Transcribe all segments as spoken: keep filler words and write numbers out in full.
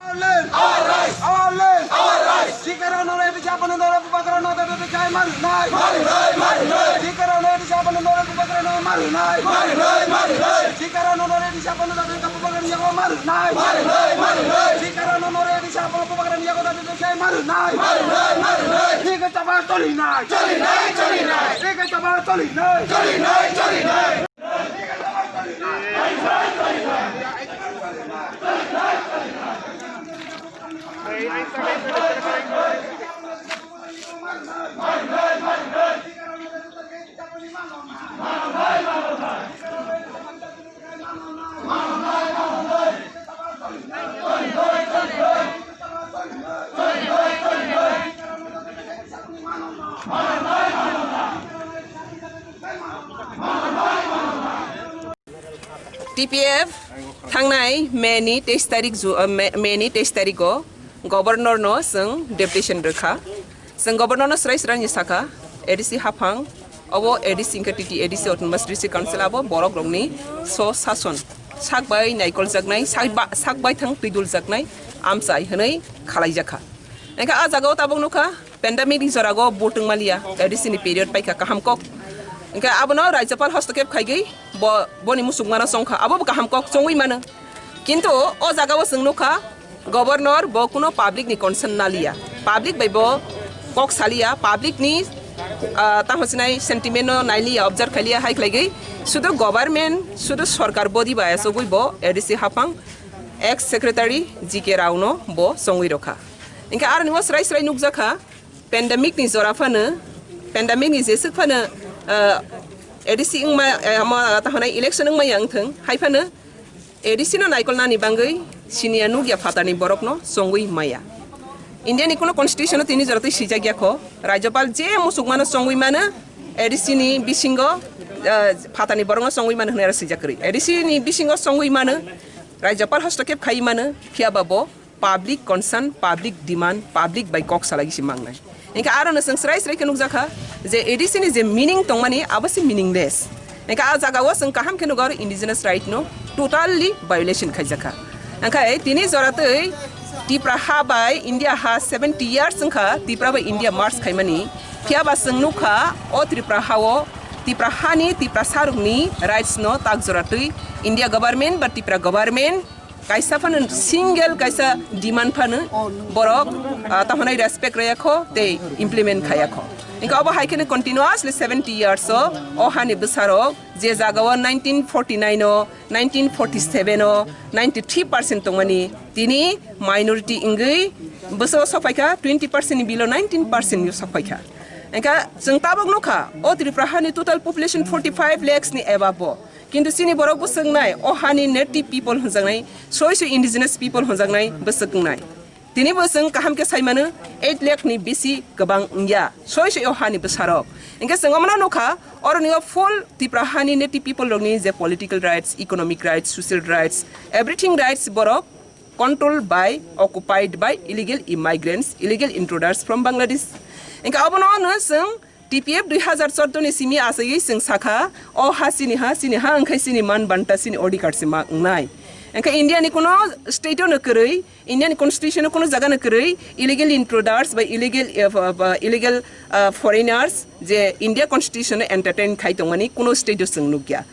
Our land! Our rights! Our land! Our rights! Sikara nore di japane nore bubakara nore di jai maru nai! Maru nai! Maru nai! Sikara nore di japane nore bubakara nore maru nai! Maru nai! Maru nai! Sikara nore di japane nore bubakara yago maru nai! Maru nai! Maru nai! Sikara nore di japane bubakara yago nore di jai maru nai! Maru nai! Maru nai! Sikara chaba choli nai! Choli nai! Choli nai! Sikara chaba choli nai! Choli nai! Choli nai! T P F thangnai May ni teis tarik ju-, uh, May, May ni teis tarik o Governor no chwng deputation rwkha. Chwng Governor no srai srai ni sakha, A D C haphang, obo A D C hwnkhe T T A D C Autonomous District Council abo borok rokni so sason sak bai naikoljaknai, sak ba-, sak bai thang twiduljaknai amchai hwnwi khalaijakha. Hwnkhe ah jagao tabuk nukha, pandemic ni jorago bo tongmaliya, A D C ni period paikha kaham kok. Hwnkhe abono Rajyapal hostokep khaigwi bo, boni musukmano chongkha, abo bo kaham kok chongwi mano. Kintu o jagao chwng nukha, Governor bo kuno public ni concern naliya, public bai bo kok saliya, public ni, ah, tamo sinai sentiment no nailiya, observe khailiya, hai khlaigwi sudu government, sudu sorkar body bai achugwi bo A D C haphang ex secretary G K Rao no bo chongwi rokha. Hwnkhe aroni o srai srai nukjakha, pandemic ni jora phano, pandemic ni jeswk phano, ah, A D C wngma, eh, ma, ta hwnai election wngmaya wngthwng, hai phano A D C no naikolnani bangwi siniya nukya phatarni borokno chongwi maya. India ni kuno constitution o tini jora twi swijak ya kho, Rajyapal je musukmano chongwi mano, A D C ni bisingo, ah, phatarni borokno chongwi mano hwnwi aro swijak kwrwi. A D C ni bisingo chongwi mano, Rajyapal hostokep khai mano, phiya ba bo public concern, public demand, public bai kok salai se mangnai. Hwnkhe aro no chwng srai srai khe nukjakha je A D C ni je meaning tongmani abo se meaningless. Hwnkhe ah jagao chwng kaham khe nugo aro indigenous right no totally violation khaijakha. Hwnkhe tini jora twi Tipra ha bai India ha seventy years wngkha Tipra bai India merge khaimani. Phiya ba chwng nukha o Tripura ha o Tipra hani Tiprasa rokni rights no tak jora twi India government ba Tipra government kaisa phano single kaisa demand phano borok, ah, tamo hwnai respect rwya kho tei implement khaya kho. Hwnkhe obo hai kheno continuously seventy years o, o hani bwsarok je jagao nineteen forty nine o, nineteen forty seven o ninety three percent tongmani, tini minority wngwi bwsao sokphaikha twenty percent ni below nineteen percent ni sokphaikha. Hwnkhe chwng tabuk nukha o Tripura hani total population forty five lakhs ni above o. Kintu chini borok bwswk wngnai, o hani native people hwnjaknai, soi soi indigenous people hwnjaknai bwswk wngnai. Tini bo chwng kaham khe sai mano, eight lakh ni bisi kwbang wngya, soi soi o hani bwsarok. Hwnkhe chwng omono nukha, oroni o full Tipra hani native people rokni je political rights, economic rights, social rights, everything rights borok control by, occupied by illegal immigrants, illegal intruders from Bangladesh. Hwnkhe obono ono chwng T P F dui hazar chordo ni simi aswgwi chwng sakha, o ha chini ha, chini ha wngkhai chini man banta, chini odhikar se ma wngnai. Hwnkhe India ni kuno state o no kwrwi, India ni constitution o kuno jaga no kwrwi illegal intruders bai illegal, eh, ba, ba, illegal, ah, foreigners je India constitution o entertain khai tongmani kuno state o chwng nukya.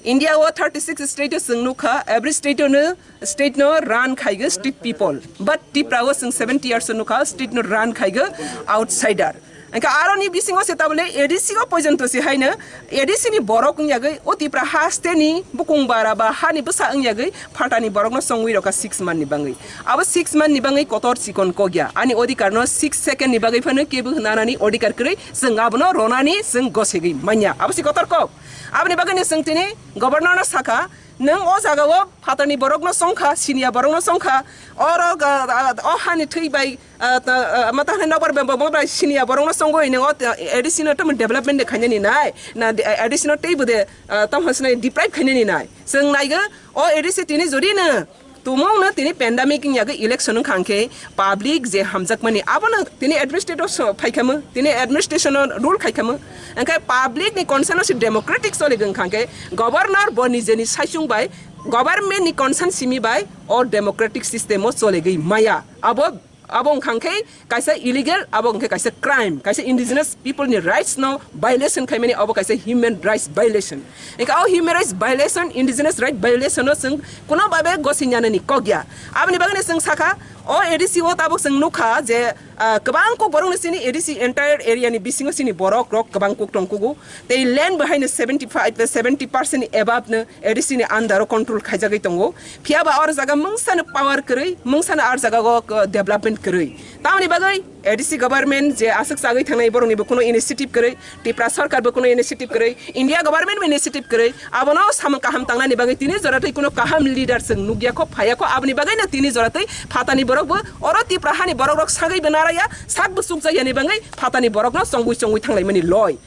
India o thirty six state o chwng nukha, every state o no state no run khaigo state people, but Tipra o chwng seventy years o nukha state no run khaigo outsider. Hwnkhe aroni bisingo se tabole A D C o pojonto se haino A D C ni borok wng yagwi o Tipra ha state ni bukung bara ba hani bwsa wng yagwi phatani borok no chongwi rokha six month ni bangwi. Abo six month ni bangwi kotor chikon kok ya. Ani odhikar no six second ni bagwi phano kebo nanani odhikar kwrwi, chwng abono ronani chwng gosegwi manya. Abo se kotor kok. Aboni bagwi no chwng tini governor no sakha, nwng o jaga o phatarni borok no chongkha, siniya borok no chongkha, oro ga, ga, o hani thwi bai, ah, ta, ah, ma ta hwnwi nokbar bembo bo bai siniya borok no chongwi nwng o, ah, A D C no tamo development de khainani nai, na de, A D C no teibo de, ah, tamo hwnwi deprive khainani nai. Chwng naigo o A D C tini jodi no tumung no tini pandemic wng yagwi election wngkha hwnkhe public je hamjakmani abono tini administrator so phaikhamu, tini administration o rule khaikhamu, hwnkhe public ni concern o se democratic choli wngkha hwnkhe governor bo nijeni saichung bai Government ni concern simi bai o democratic system o cholegwi maya. Abo, abo wngkha khe kaisa illegal, abo wngkha kaisa crime, kaisa indigenous people ni rights no violation khaimani, abo kaisa human rights violation. Wngkha o human rights violation, indigenous right violation no chwng kuno babe gosinyana ni kok ya. Aboni bagwi no chwng sakha, o A D C o tabuk chwng nukha je, ah, kwbang kok borok no chini A D C entire area ni bisingo chini borok rok kwbang kok tongkugo. Tei land bo haino seventy five, seventy percent ni above no A D C ni under o control khaijagwi tongo. Phiya ba or jaga mungsa no power kwrwi, mungsa no ar jaga o, uh, development kwrwi. Tamoni bagwi A D C government je aswk chagwi thangnai borok ni bo kuno initiative kwrwi, Tipra sarkar bo kuno initiative kwrwi, India government bo initiative kwrwi, abono samung kaham tangnani bagwi tini jora twi kuno kaham leader chwng nukya kho, phaiya kho, aboni bagwi no tini jora twi phatani borok bo oro Tipra hani borok rok sagwi bo naraya, sak bo chukjakya ni bagwi phatani borok no chongwi chongwi thanglaimani loi.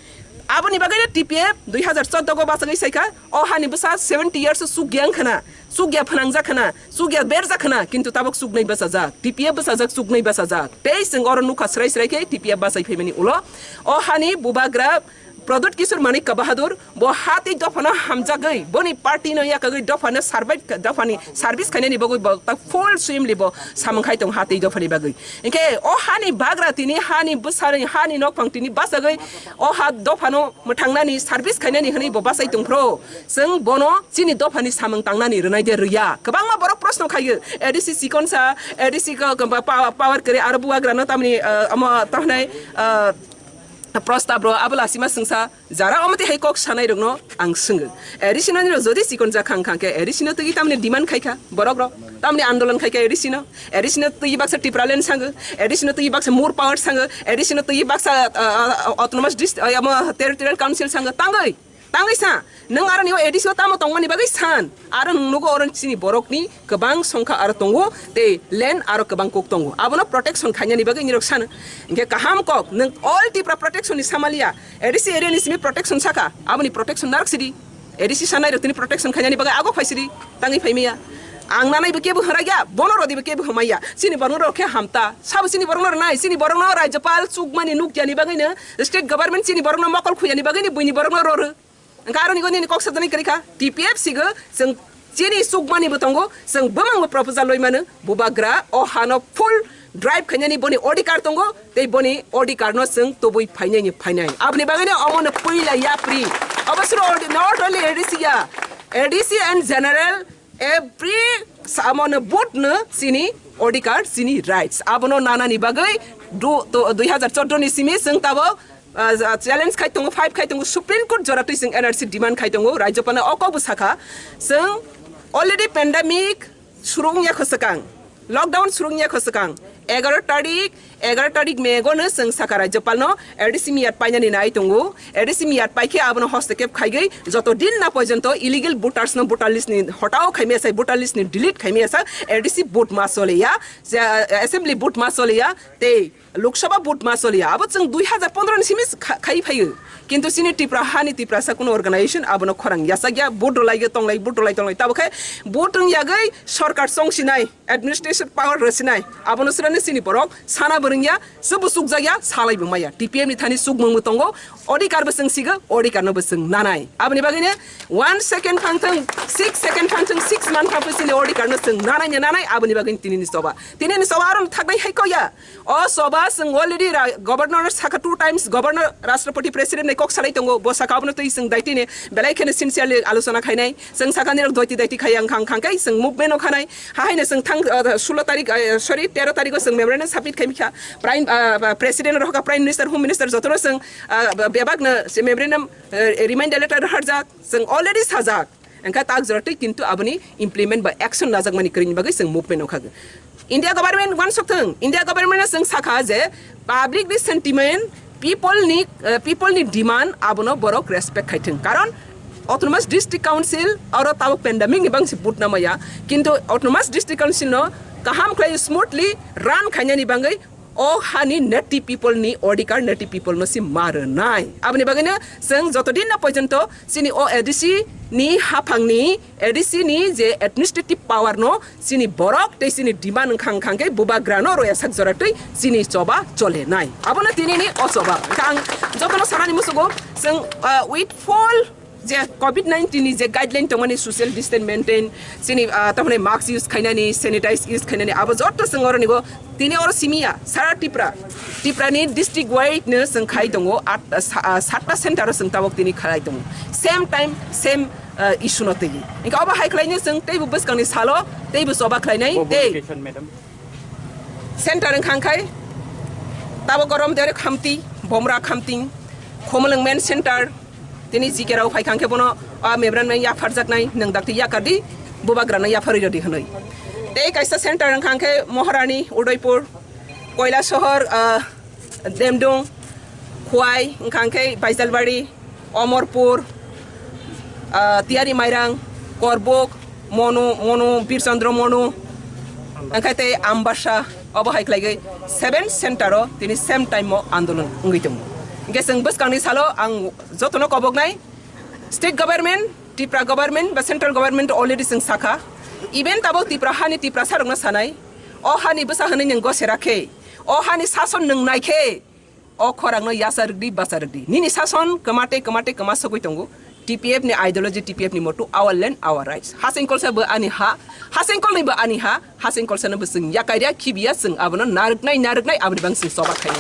Aboni bagwi no T P F dui hazar chordo go bachagwi saikha, o hani bwsa seventy years o chukya wngkhana, chukya phnangjak khana, chukya berjak khana, kintu tabuk chuknai bachajak, T P F bachajak, chuknai bachajak. Tei chwng oro nukha srai srai khe T P F bachai phaimani ulo o hani bubagra Pradyut Kishore Manikya Bahadur bo ha tei dophano hamjagwi, boni party no yakagwi dophano survive, dophani service khainani bagwi bo ta full swimli bo samung khai tongo ha tei dophani bagwi. Hinkhe o hani bagra tini hani bwsarwi hani nokphang tini bachagwi o ha dophano mwthangnani service khainani hwnwi bo bachai tongphro. Chwng bono chini dophani samung tangnani rwnai de rwya. Kwbangma borok proshno khaio, A D C chikonsa, A D C ko, ko, pa-, power kwrwi aro bubagrano tamni, ah, omo tohnai, ah, prostab rw abo lasima swngsa. Jara omo twi hai kok sanai rokno ang swngo. A D C no nini rok jodi chikon jak kha wngkha khe A D C no twi tamni demand khai kha borok rok. Tamni andolon khai kha A D C no. A D C no twi baksa Tipraland sango. A D C no twi baksa more power sango. A D C no twi baksa, ah, ah, autonomous dist-, ah, omo territorial council sango. Tangwi, tangwi sa. Nwng aro ni o A D C o tamo tongmani bagwi san. Aro nwng nugo oro chini borokni kwbang songkha aro tongo, tei land aro kwbang kok tongo. Abono protection khainani bagwi nirok sano. Hinkhe kaham kok, nwng all Tipra protection ni samalia, A D C area ni simi protection saka, aboni protection narok sidi. A D C sanai rok tini protection khainani bagwi ago phai sidi, tangwi phai maya. Ang nanai bo kebo hwrai ya, bono rodi bo kebo hwmai ya. Chini borok rok khe hamta, sabo chini borok no rwnai, chini borok no Rajyapal chukmani nukyani bagwi no, state government chini borok no mokol khuyani bagwi no buini borok no roro. Hwnkhe aroni goni ni kok sajani kwrwi kha, T P F sigo chwng chini chukmani bo tongo, chwng bwmang bo proposal loi mano, bubagra o hano full drive khainani boni odhikar tongo, tei boni odhikar no chwng tubui phainai ni phainai. Aboni bagwi no omo no puila yapri. Obo suro odi-, not only A D C ya, A D C and general every samo no vote no chini odhikar, chini rights. Abono nanani bagwi du-, to-, dui hazar chordo ni simi chwng tabo ah, ja-, challenge khai tongo, fight khai tongo, Supreme Court jora twi chwng N R C demand khai tongo, Rajyapalno o kok bo sakha, chwng already pandemic surung ya kho swkang, lockdown surung ya kho swkang, egaro tarik, egaro tarik May gono chwng sakha Rajyapalno A D C miyat painani nai tongo, A D C miyat paikhe abono hostokep khaigwi joto din na porjonto illegal voters no voter list ni hotao khaimya sai, voter list ni delete khaimya sa, A D C vote ma chole ya, je, assembly vote ma chole ya, tei Lok Sabha vote ma choliya, abo chwng dui hazar pondro ni simi kha-, khai phaio. Kintu chini Tipra hani Tiprasa kuno organization abono khorang yachakya, vote rwlaiyo tonglai, vote rwlai tonglai. Tabo khe vote wng yagwi sorkar chongsinai, administration power rwsinai. Abono srani chini borok sana bo rwngya, se bo chukjakya, salai bo maya. T P F ni thani chukmung bo tongo, odhikar bo chwng sigo, odhikar no bo chwng nanai. Aboni bagwi no one second phang thung, six second phang thung, six month phang thung chini odhikar no chwng nanai ni nanai, aboni bagwi tini ni choba. Tini ni choba aro thaknai hai koya. O choba chwng already ra-, governor sakha two times, governor, Rashtrapati, President ni kok salai tongo, bo sakha abono twi chwng daitini belai kheno sincerely alochona khainai. Chwng sakha nirok doiti daiti khaiya wngkha, wngkha khe chwng movement o khanai. Ha haino chwng thang, uh, sulo tarik, uh, sorry, tero tariko chwng memorandum submit khaimikha. Prime, uh, President rohka, Prime Minister, Home Minister jotono chwng, uh, bebak no memorandum, uh, reminder letter rohorjak, chwng already sajak. Wngkha tak jora twi kintu aboni implement ba action najakmani kwrwini bagwi chwng movement wngkha. India government uansuk thung, India government no chwng sakha je public ni sentiment, people ni, eh, people ni demand abono borok respect khai thung. Karon Autonomous District Council oro tabuk pandemic ni bangsi vote namaya, kintu Autonomous District Council no kaham khlai smoothly run khainani bagwi o hani native people ni odhikar native people no si ma rwnai. Aboni bagwi no chwng joto din na porjonto chini o A D C ni haphang ni, A D C ni je administrative power no chini borok tei chini demand wngkha, wngkha khe bubagra no roya sak jora twi chini choba chole nai. Abono tini ni o choba. Wngkha ang joto no sanani musugo chwng, ah, with full Je covid nineteen ni je guideline tongmani social distance maintain, chini, ah, tamoni mask use khainani, sanitize use khainani, abo jotto chwng oro nigo tini oro simiya sara Tripura. Tripura ni district wide no chwng khai tongo, at, ah, sa-, ah, satta center o chwng tabok tini khlai tongo. Same time, same, ah, issue no twi. Inka obo hai khlaino chwng teibo bwskangni salo, teibo choba khlainai, tei. Center wngkha khe tabo Gorom Dere Khamti, Bomra Khamting, Khumulwng main center, tini G K rao phai kha khe bono, ah, memorandum yapharjaknai, nwng dakti yakardi, bubagrano yapharwi rwdi hwnwi. Tei kaisa center wngkha khe Maharani, Udaipur, Koilasohor, ah, Demdung, Khwai, wngkha khe Baijalbari, Omorpur, ah, Tiyari Mairang, Korbuk, Monu, Monu, Birchandra Monu, wngkha tei Ambasa, obo hai khlaigwi seven center o tini same time o andolon wngwi tongo. Hingke chwng bwskangni salo ang jotono koboknai, state government, Tripura government ba central government already chwng sakha, even tabok Tripura hani Tiprasa rokno sanai, o hani bwsa hwnwi nwng gosera khe, o hani sason nwng nai khe, o khorangno yasa rwkdi, bacha rwkdi. Nini sason kwma tei kwma tei kwma sogwi tongo. T P F ni ideology, T P F ni motto, our land, our rights. Hasengkol sa bo ani ha, hasengkol ni bo ani ha, hasengkol sa no bo chwng yakai rya, khibiya chwng abono narwknai, narwknai aboni bang chwng choba khainai.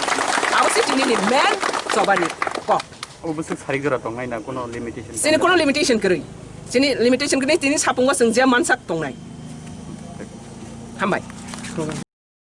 Abo se tini ni main choba ni kok. Obo bwswk sarik jora tongnai na, kuno limitation? Chini kuno limitation kwrwi. Chini limitation kwrwi, chini sapungo chwng je mansak tongnai. Hambai.